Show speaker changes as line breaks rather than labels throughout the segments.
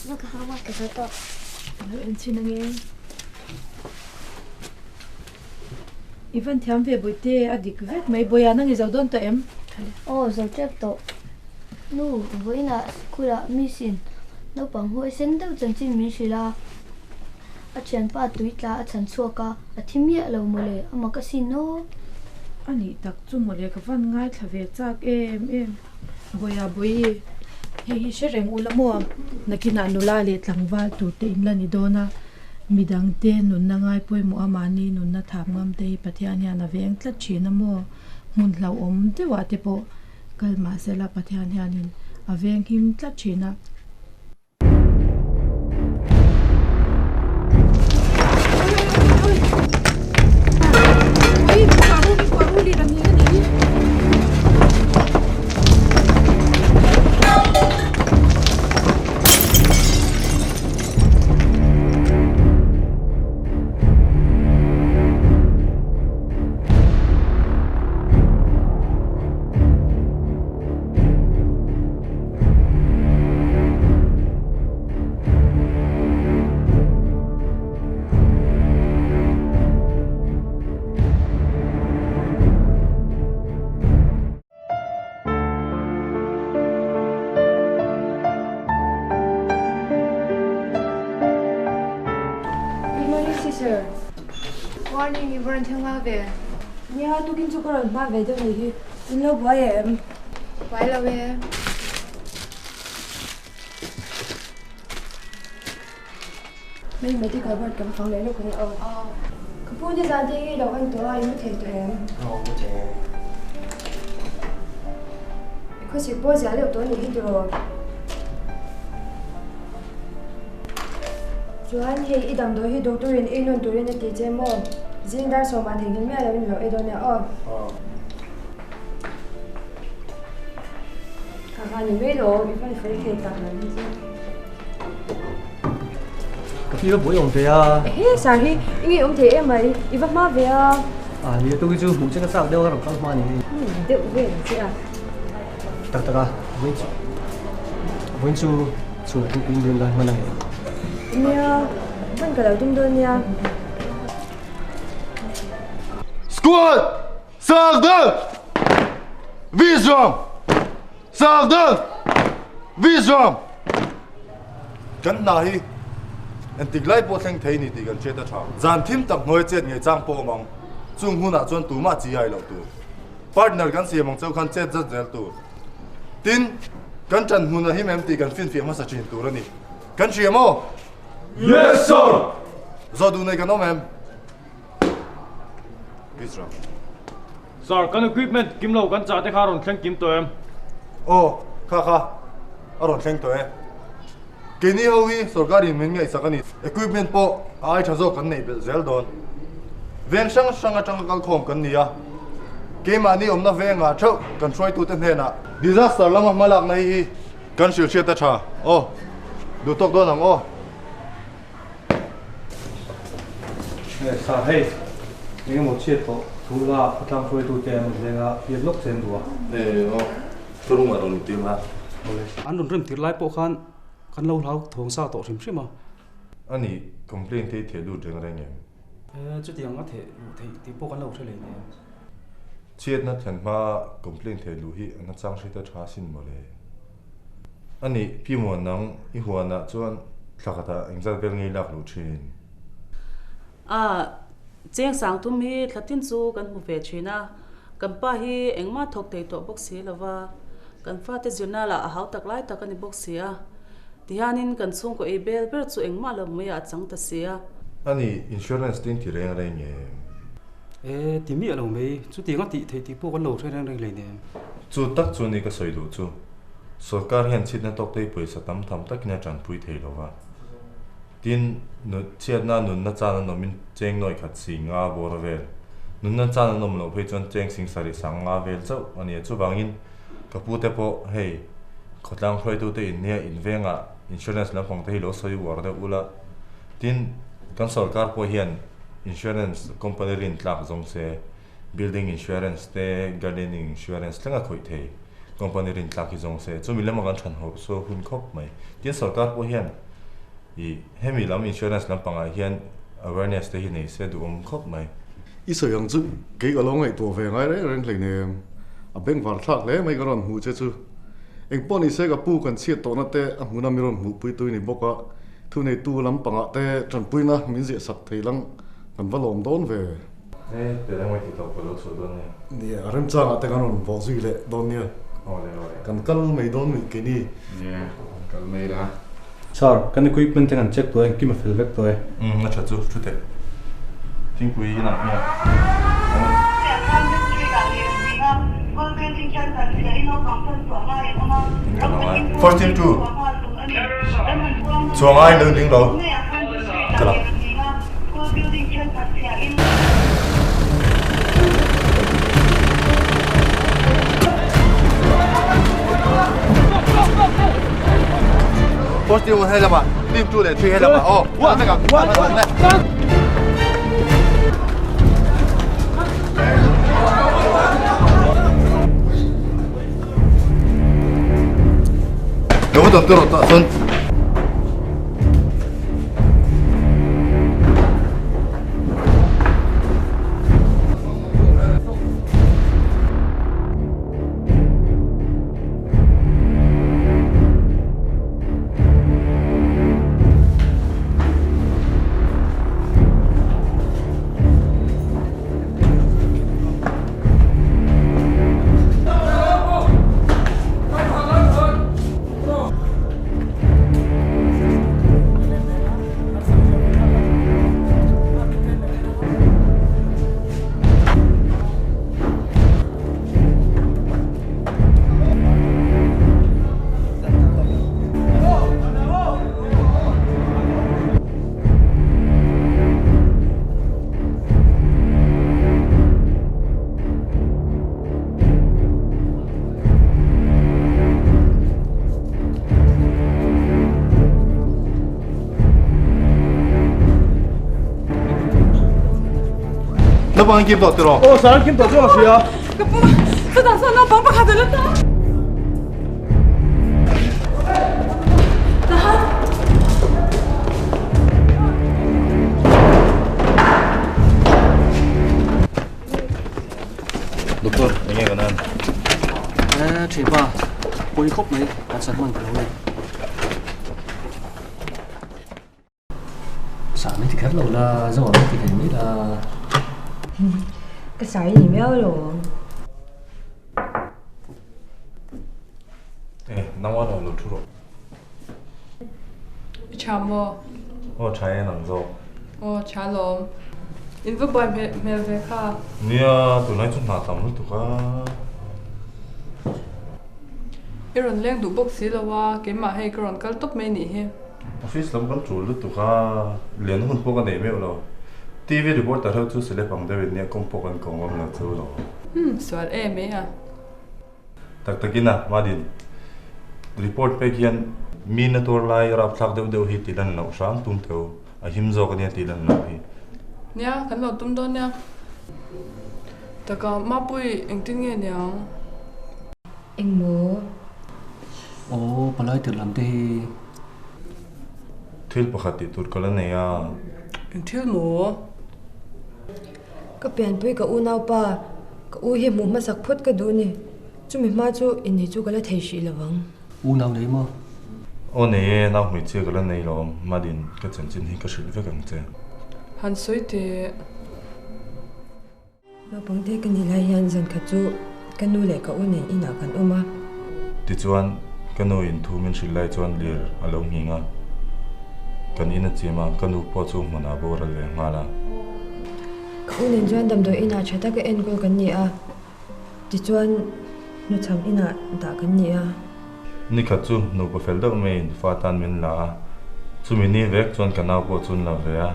Nu ka homework ka zo tawh.
Ka lo en chhin ange. I van thiam ve Bawihte, a dik vek mai. Bawiha nang i zo dawn tawh em?
Aw zo tep tawh. Nu, vawiinah school ah miss in naupang huaisen deuh chanchin min hrilh a, a thianpa tui tla a chhan chhuak a, a thi miah lo mawle, a mak asin aw.
A nih tak chu mawle ka van ngaithla ve chak em em. Bawiha Bawihi, hei hi hre reng ula maw? Nakinah nula leh tlangval tur te in la ni dawn a, midangte nunna ngai pawimawh a mahni nunna thap ngam te hi Pathian hian a veng tlat thin a maw? Hmun hlauhawm deuhah te pawh kal mahsela Pathian hianin a veng him tlat thin a.
Good morning sister. Morning, i va rawn thleng hma ve. Nia, tukin chu ka rawn hma ve deuh nih hi. In lo buai em? Buai lo e. Hei medical board kan fang leh lawk ang aw. Ka pu nizan te hi i lo en tawh a, i mu thei tawh em?
Aw mu thei e.
I khawsik pawh ziah deuh tawh a nih hi tiraw? Chuan hei i damdawi hi doctor in ei nawn turin a ti che maw? Zing dar sawmah theihnghilh miah loin i lo ei dawn nia aw.
Aw.
Kha kha ni mai lo, i fan fel thei tak lo hi chu.
Ka pi va buai awm ve a.
Ehe sir hi i ngei awm thei em mai, i va hma ve a.
A ni tu hi chu hmuh che ka chak deuh a rawn kal hma ni hei.
Umm deuh vel ang che a.
Tak tak a, vawiin chu vawiin chu chhun a thingpui in dun lai hman a ngei.
Nia, hman ka lo tum dawn nia.
Squad! Saldır! Vizyon! Saldır! Vizyon! Kan hna hi entik lai pawh thleng thei ni tih kan hriat a tha. Zan thim tak hnuai chet ngei chang pawh awm ang. Chung hunah chuan tumah chi ai loh tur. Partner kan siam ang chauh khan chet zat zel tur. Tin, kan ṭan hmun a him em tih kan finfiah hmasa ṭhin tur a ni. Kan hria maw?
Yes sir!
Zawh duh nei kan awm em? Peace ram.
Sir, kan equipment kim lo kan chah te kha a rawn thleng kim tawh em?
Aw, kha kha, a rawn thleng tawh e. Keini ho hi sorkar in min ngaihsak a ni. Equipment pawh a ai tha zawk kan neih belh zel dawn. Veng hrang hrang atanga kalkhawm kan ni a. Keimahni awmna vengah theuh kan hruaitute hnenah disaster lama hmalakna hi hi kan hrilhhriat a tha. Aw, duh tawk dawn ang aw.
Sa hei, eng emaw chhiat tawh thu la khawtlang hruaitute an rawn leng a, hriat lawk che an duh a.
E aw, thurung a rawn intim a.
Awle.
An rawn rem tir lai pawh khan kan lo hlau thawng sa tawh hrim hrim a.
A nih, complaint te i theh lut reng reng em?
E, chutiang a theh luh theih tih pawh kan lo hre leh nen.
Chhiatna thlen hma complaint theh luh hi a nachang hriat a tha sin mawle. A nih, Pi Muan nang i huanah chuan thla khatah engzat vel ngei lak luh thin?
A, Cheng sang thum hi thla tin chu kan hmu ve thin a, kan pa hi engmah thawk thei tawh bawk si lo va, kan fate zirna lah a hau tak lai tak a ni bawk si a, tihianin kan chhungkaw ei bel ber chu engmah lo mai ah a chang ta si a.
A nih, insurance tin ti reng reng em?
E, ti miah lo mai, chutiang a tih theih tih pawh kan lo hre reng reng hleinem.
Chu tak chu ni ka sawi duh chu, sorkar hian chhitna tawk te hi pawisa tam tham takin a tanpui thei lo va. Tin, chhiatna nunna chan an awmin cheng nawi khat si nga bawr vel, nunna chan an awm loh phei chuan cheng sing sarih sang nga vel chauh a ni a. Chuvangin, ka pu te pawh hei khawtlang hruaitute in nia invengah insurance lampang te hi lo sawi uar deuh ula. Tin, kan sorkar pawh hian Insurance company rin tlak zawng se, building insurance te, gardening insurance thleng a khawih thei company rin tlak hi zawng se, chumi lama kan than ho chu hun khawp mai. Tin, sorkar pawh hian. I hemi lam insurance lampangah hian awareness te hi nei se duhawm khawp mai.
I sawi ang chu kei ka lo ngaihtuah ve ngai reng reng hleinem. A bengvar thlak hle mai ka rawn hmuh che chu. Engpawh ni se ka pu kan chhiat tawhna te a hmuna mi rawn hmuhpui tui ni bawk a, thuneitu lampangah te tanpuina min ziah sak thei lang kan va lawm dawn ve.
E, pe reng mai ti tawp ka lo chhuah dawn nia.
Nia, a remchangah te kan rawn vawh zui leh dawn nia.
Awle, awle.
Kan kal mai dawn mi keini.
Nia, kan kal mai la.
Sir, kan equipment te kan check tawh e, engkim a fel vek tawh e.
Umm, a tha chu, thu teh. Thingpui inah hian First team two. Chuang ai lo ding lo. Kala. First team 1 hei lama, team 2 leh 3 hei lama. Oh, one, one, one. Lo dam te rawh tah chuan. Naupang an kim tawh tiraw?
Aw sir an kim tawh chu ka hria.
Ka pu, chutah chuan naupang pakhat a la ta.
Doctor, enge kan an?
Eh, thipa, pawi khawp mai, kan san hman ka lo nei. Sa min ti kher lo la, zo min ti thei mai la.
Ka sa i ni miau lo.
Eh, nangwa lo lo thu rawh.
I tha maw?
Aw tha e nang zawk.
Aw tha lawm. In va buai hmel ve kha.
Nia, tunlai chu hna tam lutuk a.
I rawn leng duh bawk si lo a, keimah hei ka rawn kal tawp mai nih hi.
Office lam kan tul lutuk a, lian hun pawh ka nei meuh lo. TV reporter ho chu celeb ang deuhin nia kawng pawh kan ko ngam lo chu lo.
Umm, sual em e a.
Tak takin a, Madin, report pek hian mi na tuar lai rapthlak deuh deuh hi ti lan loh hram tum teu, a him zawk ania ti lan loh hi.
Nia, kan lo tum dawn nia. Taka, Mapui, engtin nge niang?
Engmaw?
Aw, palai tir lam te hi.
Thil pakhat tih tur ka la nei a.
Eng thil maw?
Ka pianpui ka unaupa, ka u hi hmuh hmasak phawt ka duh ni. Chumi hma chu inneih chu ka la thei hrih lo ang.
Unau nei maw?
Aw nei e, nau hmeichhia ka la nei lo, Madin, ka chanchin hi ka hrilh vek ang che.
Han sawi teh.
Naupang te ka nih lai hian zan khat chu ka nu leh ka u nen inah kan awm a.
Tichuan, ka nu in thu min hrilh lai chuan lir a lo nghing a, kan in a chim a, ka nu pawh chu hmunah boral ve nghal a.
Ka u nen chuan damdawi inah tha taka enkawl kan ni a, tichuan hnuchham inah dah kan ni a.
Nikhat chu nupa fel deuh maiin fa tan min la a, chumi ni vek chuan ka nau pawh chu an la ve a.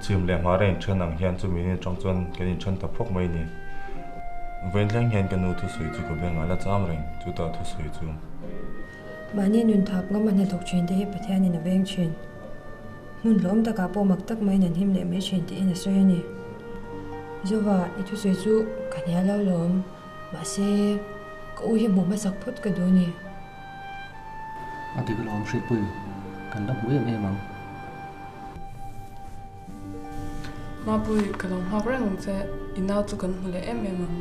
Chhim leh hmar a inthen ang hian chumi ni atang chuan kan inthen ta phawk mai a ni. Vawiin thleng hian ka nu thusawi chu ka bengah la cham reng, chutah thusawi chu.
Mahni nun thap ngam a hnathawk thin te hi Pathianin a veng thin. Hmun hlawm takah pawh mak tak maiin an him leh mai thin tiin a sawi a ni. Zova, i thusawi chu ka hnial lo lawm. Mahse, ka u hi hmuh hmasak phawt ka duh a ni.
A dik alawm Hriatpui, kan la hmu em em ang.
Mapui, ka lo nghak reng ang che, i nau chu kan hmu leh em em ang.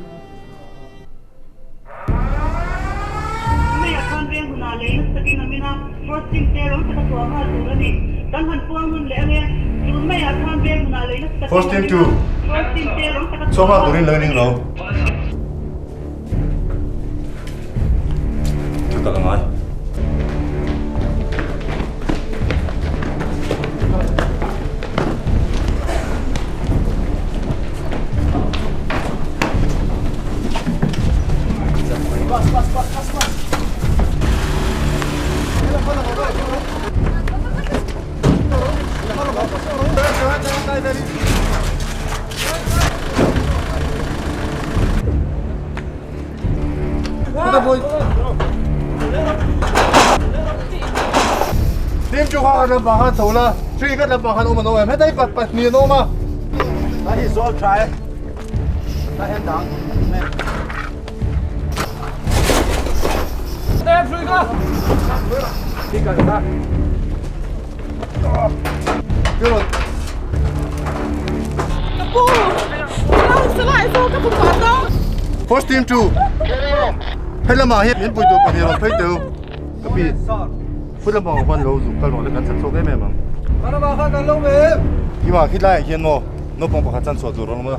Mei ah khan veng hunah lei nasa takin a min a, first team te rawng taka chhuah nghal tur a ni. Kan han puang hun leh ange, tun mei ah khan veng hunah lei nasa takin
First
a
team
min
two.
a, first team te rawng taka
Chhuah
chhuah
nghal
nghal
turin
tur
lo
a
ining
ni.
lo. Chu tak a ngai. Team chu kha lampang khan chho la, three khat lampang khan awm an awm em, hetai pat pahnih an awm a.
Ta hi zawl tha e, ta en dang.
First team chu he lamah hian min pui tur pahnih rawn phei teu ka pi foot lampang ah khuan lo zuk kal rawh le kan chan chhuak em em ang kima khi laiah khian maw naupang pakhat chan chhuah tur a awm a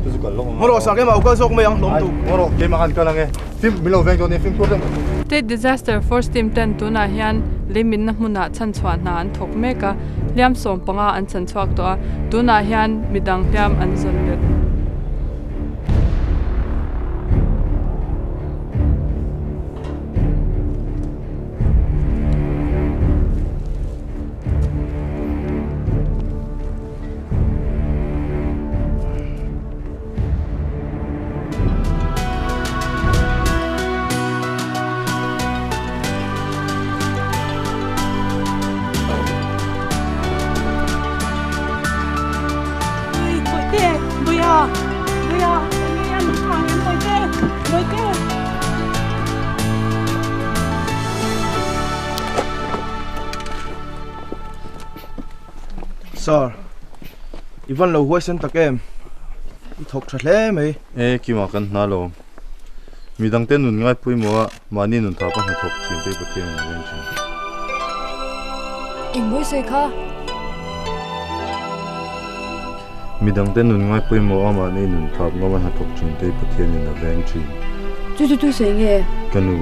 chu chu kal lawk ang
Hawrawh sak emaw kal zawk mai ang hlawm tu
hawrawh keimah khan kal ang e fim min lo veng dawn nia fimkhur deuh
State Disaster Force Team ten tunah hian leiminna hmunah chhanchhuah hna an thawk mek a, hliam 15 an chhanchhuak tawh a, tunah hian midang hliam an zawn belh.
Sir, i van lo huaisen tak em? I thawk tha hle mai.
E, Kima kan hna lo. Midangte nun ngai pawimawh a, mahni nun thap a hnathawk thin te hi Pathian in a veng thin.
Eng mawi sawi kha?
Midangte nun ngai pawimawh a, mahni nun thap ngam a hnathawk thin te hi Pathian in a veng thin.
Chu chu tu sawi nge?
Ka nu.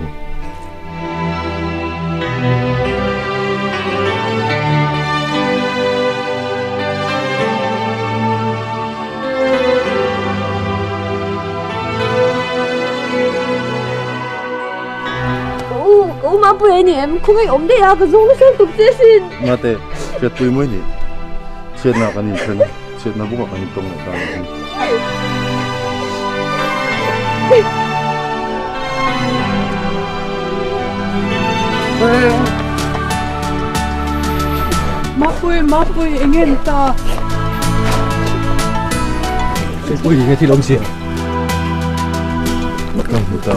Ka u Mapui a ni em? Khawngaih awm daih a, ka zawng nasa lutuk che asin.
Mate, hriatpui mai ni. Chhiatna kan inthen a, chhiatna bawkah kan intawng leh ta anih hi.
Mapui, Mapui, eng nge ni ta?
Hriatpui nge thil awm zia?
Ka hmu ta.